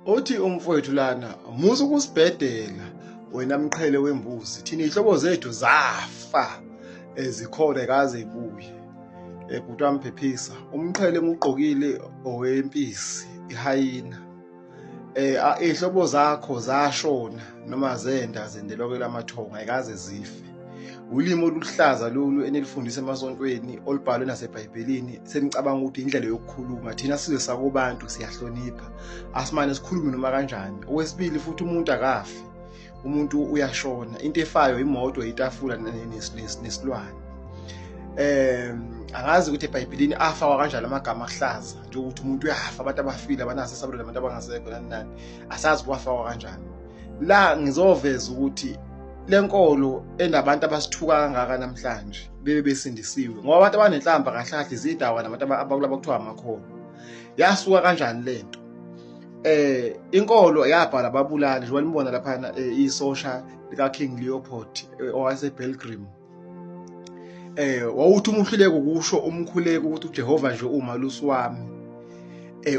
Uthi umfowethu lana musa ukusibhedela wena mqhele wembuzi thina ihlobo zethu zafa ezikhona kaze ibuye bhuti wami phephisa umqhele engugqokile owempisi ihayina ihlobo zakho zashona noma zenda zendelwa kwelamathongo ayikaze zife ulimi oluhlaza lolu enilifundisa emasontweni olubhalwe nasebhayibhelini senicabanga ukuthi indlela yokukhuluma thina sizwe sakubantu siyahlonipha asimane sikhulume noma kanjani okwesibili futhi umuntu akafi umuntu uyashona into efayo imoto itafula nesilwane angazi ukuthi eBhayibhelini afakwa kanjani amagama ahlaza njengokuthi umuntu uyafa abantu abafile abanaso isabelo nabantu abangasekho nani nani asazi kwafakwa kanjani la ngizoveza ukuthi lenkolo enabantu abasithuka kangaka namhlanje bebe besindisiwe ngoba abantu abanenhlamba kahle kahle izidawa nabantu abakulaba kuthiwa amakholwa yasuka kanjani lento inkolo yabhala ababulali njengoba nibona lapha isosha lika King Leopold owase Belgium wawuthi uma uhluleka ukusho umkhuleko ukuthi uJehova nje umalusi wami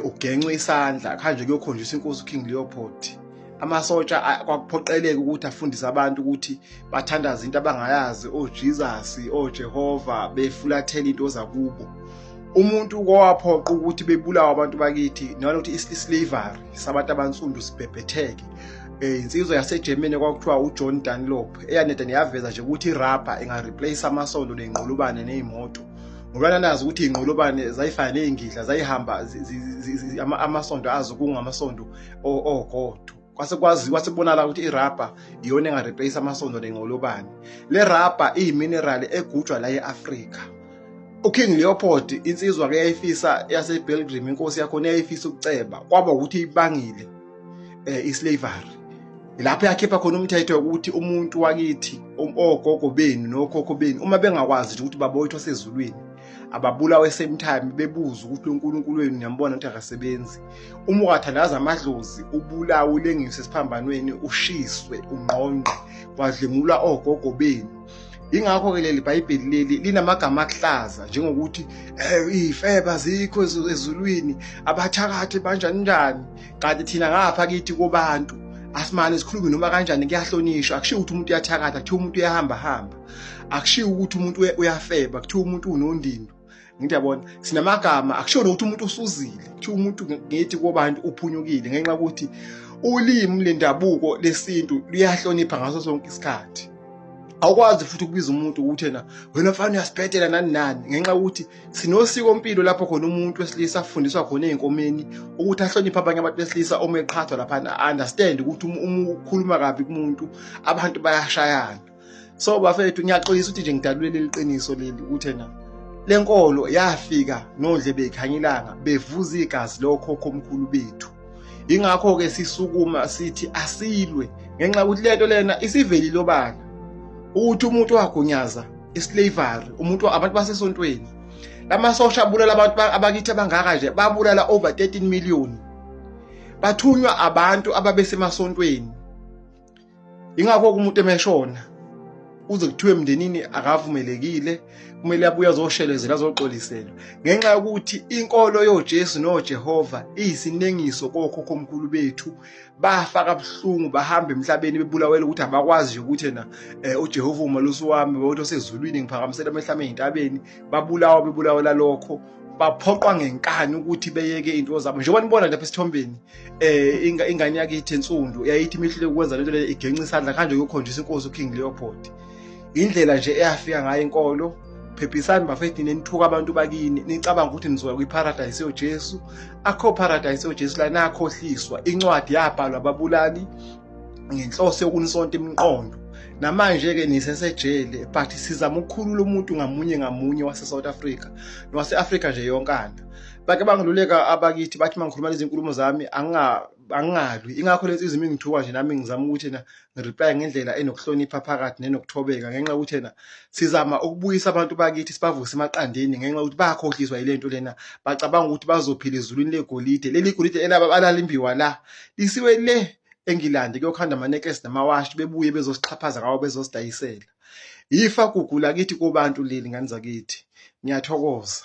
ugencwe isandla kanje kuyokhonjiswa inkosi uKing Leopold amasotsha kwakuphoqeleka ukuthi afundise abantu ukuthi bathandaze into abangayazi oJesus oJehova befulathela into zakubo umuntu kowaphoqa ukuthi bebulawa abantu bakithi noma ukuthi islavery sabantu abansundu sibhebhetheke insizwa yaseGermany kwakuthiwa uJohn Dunlop eyaneda neyaveza nje ukuthi irubber ingareplace amasondo ney'nqolobane ney'moto ngoba nazi ukuthi iy'nqolobane zayifana ney'ngidla zayihamba amasondo azo kungamasondo ogodo kwase kwaziwa kwase kubonakala ukuthi irabha iyona engareplace amasondo nengolobane le rabha iyimineral egujwa la e-Afrika uKing Leopold insizwa ke yayifisa yaseBelgium inkosi yakhona yayifisa ukuceba kwaba ukuthi ibangile islavery lapho yakhipha khona umthetho ukuthi umuntu wakithi ogogo benu nokhokho benu uma bengakwazi nje ukuthi baba wethu osezulwini ababulawe same time bebuza ukuthi uNkulunkulu wenu niyambona ukuthi akasebenzi uma ungathandaza amadlozi ubulawe ulengiswe esiphambanweni ushiswe ungqongqe kwadlengulwa ogogo benu ingakho ke leli Bhayibheli leli linamagama akuhlaza njengokuthi izifeba zikho ezulwini abathakathi banjani njani kanti thina ngapha kithi kubantu asimane sikhulume noma kanjani kuyahlonishwa akushiwo ukuthi umuntu uyathakatha kuthiwa umuntu uyahamba hamba akushiwo ukuthi umuntu uyafeba kuthiwa umuntu unondindo ngithi yabona sinamagama akushiwo nokuthi umuntu usuzile kuthiwa umuntu ngithi kubantu uphunyukile ngenxa yokuthi ulimi lendabuko lesintu luyahlonipha ngaso sonke isikhathi awukwazi futhi ukubiza umuntu ukuthi yena wena mfana uyasibhedela nani nani ngenxa yokuthi sinosiko mpilo lapho khona umuntu wesilisa afundiswa khona ey'nkomeni ukuthi ahloniphe abanye abantu besilisa uma eqhathwa laphana understand ukuthi uma ukhuluma kabi kumuntu abantu bayashayana so bafethu ngiyaxolisa ukuthi nje ngidalule leli qiniso leli ukuthi ena lenkolo yafika nondlebe ikhanyilanga bevuza igazi lokhokho omkhulu bethu ingakho ke sisukuma sithi asilwe ngenxa yokuthi lento lena isivelile obala ukuthi umuntu wagunyaza islavery umuntu abantu basesontweni lamasosha abulala abantu abakithi abangaka nje babulala over 13 million bathunywa abantu ababesemasontweni ingakho umuntu emeshona uze kuthiwe emndenini akavumelekile kumele abuye azoshelezela azoxoliselwa ngenxa yokuthi inkolo yoJesu noJehova iyisinengiso kokhokhomkhulu bethu bafa kabuhlungu bahamba emhlabeni bebulawela ukuthi abakwazi nje ukuthi yena uJehova umalusi wami bawuthi osezulwini ngiphakamisela amehlo ami ey'ntabeni babulawa bebulawela lokho baphoqwa ngenkani ukuthi beyeke into zabo njengoba nibona lapha esithombeni ingane yakithi ensundu yayithi imihlule ukwenza lento le igenca isandla kanje kuyokhonjiswa inkosi uKing Leopold indlela nje eyafika ngayo inkolo phephisani bafethu nenithuka abantu bakini nicabanga ukuthi nizoya kwiparadise yoJesu akho paradise yoJesu la nakhohliswa incwadi yabhalwa ababulali ngenhloso yokunisonta imiqondo namanje ke nisesejele but sizama ukukhulula umuntu ngamunye ngamunye wase South Africa nowase Africa nje yonkana bake bangiluleka abakithi bathi mangikhuluma lezi nkulumo zami angingalwi ingakho lezi izimo engithuka nje nami ngizama ukuthi na ngireply ngendlela enokuhlonipha phakathi nenokuthobeka ngenxa yokuthi na sizama ukubuyisa abantu bakithi sibavuse emaqandeni ngenxa yokuthi bayakhohliswa yile nto lena bacabanga ukuthi bazophila ezulwini legolide leli golide elalalimbiwa la lisiwe le eNgilandi kuyokhanda amanekesi namawashi bebuye bezosixhaphaza ngawo bezosidayisela yifa gugu lakithi kubantu leli ngane zakithi ngiyathokoza.